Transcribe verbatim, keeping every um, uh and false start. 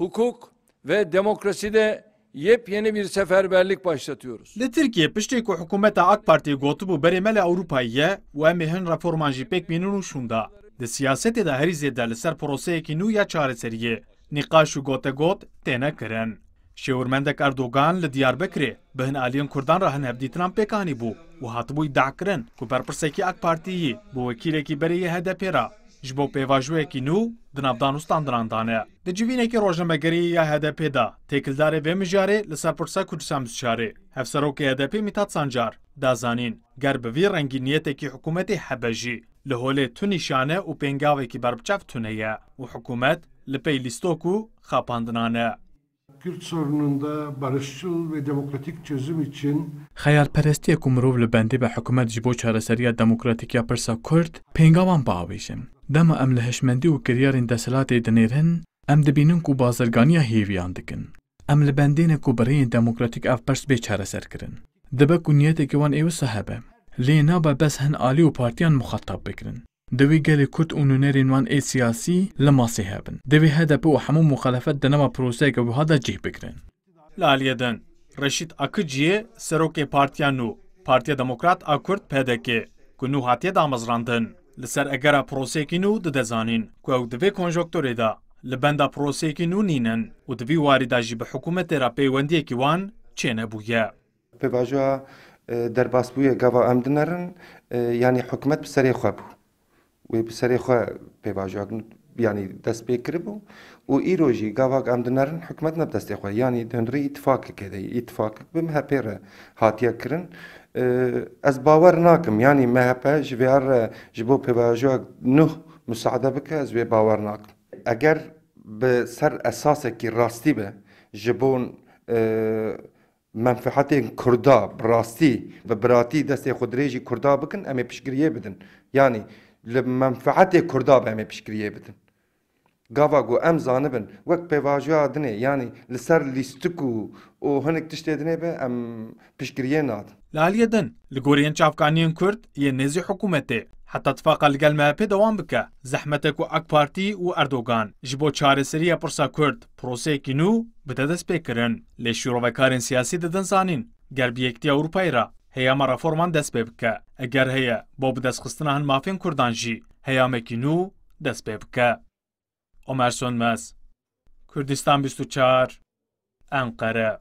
hukuk ve demokraside yepyeni bir seferberlik başlatıyoruz. Li Tirkiyê piştî ku hikûmeta AK Partiyê gotibû berê me li Ewropayê ye û em ê hin reforman jî pêk bînin û şûnda. Di siyasetê de herî zêde li ser proseyekî nû ya çareseriyê nîqaş û gotegot têne kirin. Şêwirmendek Erdogan li Diyarbekirê bi hin aliyên Kurdan re hin hevdîtinan pêk anîbû û hatibû îdiakirin ku berpirsekî AK Partiyî bi wekîlekî berê yê H D P re ji bo pêvajoyekî nû di nav dan û standinan de ne. Di civînekî rojnamegeriyê ya H D P de têkildarê vê mijarê li ser pirsa Kurdistan Bisyarê, hevserokê H D P Mithat Sancar da zanîn, ger bi vî rengî niyetekî hikûmetê hebe jî, li holê tu nîşane û pêngavekî berbiçav tune ye û hikûmet li pey lîstok û xapandinan e. Kürt sorununda barışçıl ve demokratik çözüm için Xeyalperestiyê ku mirov li bendê be hikûmet ji bo çareseriya demokratîk ya pirsa Kurd, pêngavan biavêjin. Dema em li hişmendî û kiryarên desthilatê dinêrin, em dibînin ku bazirganiya hêviyan dikin. Em li bendê ne ku bi rêyên demokratîk ev pirs bê çareserkirin. Dibe ku niyetekî wan ê wisa hebe. Lê nabe bes hin alî û partiyan muxatab bikirin. Divê gelê Kurd û nûnerên wan ê siyasî li masê hebin. Divê H D P û hemû muxalefet di nava proseyeke wiha de cih bigirin. Li aliyê din, Reşîd Akiciyê, serokê Partiya Nû, Partiya Demokrat a Kurd, P D K, ku nû hatiye damezrandin, li ser egera proseyekî nû dide zanîn ku ew di vê konjonkturê de li benda proseyekî nû nînin û di vî warî de jî bi hikûmetê re peywendiyekî wan çênebûye. Pêvajoya, e, derbasbûyê gava em dinerin, e, yanî hikûmet bi serê xwe bû. Wê bi serê xwe pêvajoya, yanî dest pê kiribû û îro jî gava em dinerin hikûmet ne bi destê xwe. Yanî di hundirê îtifakekê de ye. Îtifakek bi M H P re hatiye kirin. E, ez bawer nakim. Yanî M H P ji vê re ji bo pêvajoya nuh musaade bike, ez wê bawer nakim. Eger bi ser esasekî rastî be, ji bo, e, menfeetên Kurda bi rastî, bi biratî destê xwe dirêjî Kurda bikin, em ê piştgiriyê bidin. Yanî li menfeetê Kurda be em ê piştgiriyê bidin. Gava ku em zanibin, wek pêvajoya dinê, yanî li ser lîstik û, û hinek tiştê dinê be, em piştgiriyê nadin. Li aliyê din, li gorî hin çavkaniyên Kurd yên nêzî hikûmetê, heta tifaqa li gel M H P dewam bike, zehmet e ku AK Partî û Erdogan ji bo çareseriya pirsa Kurd proseyekî nû bide destpêkirin. Lê şîrovekarên siyasî didin zanîn, ger bi Yekîtiya Ewropayê re heyama reforman dest pê bike, eger heye bo bidestxistina hin mafên Kurdan jî heyamekî nû dest pê bike. Omer Sönmez, Kurdistan bîst û çar, Enqere.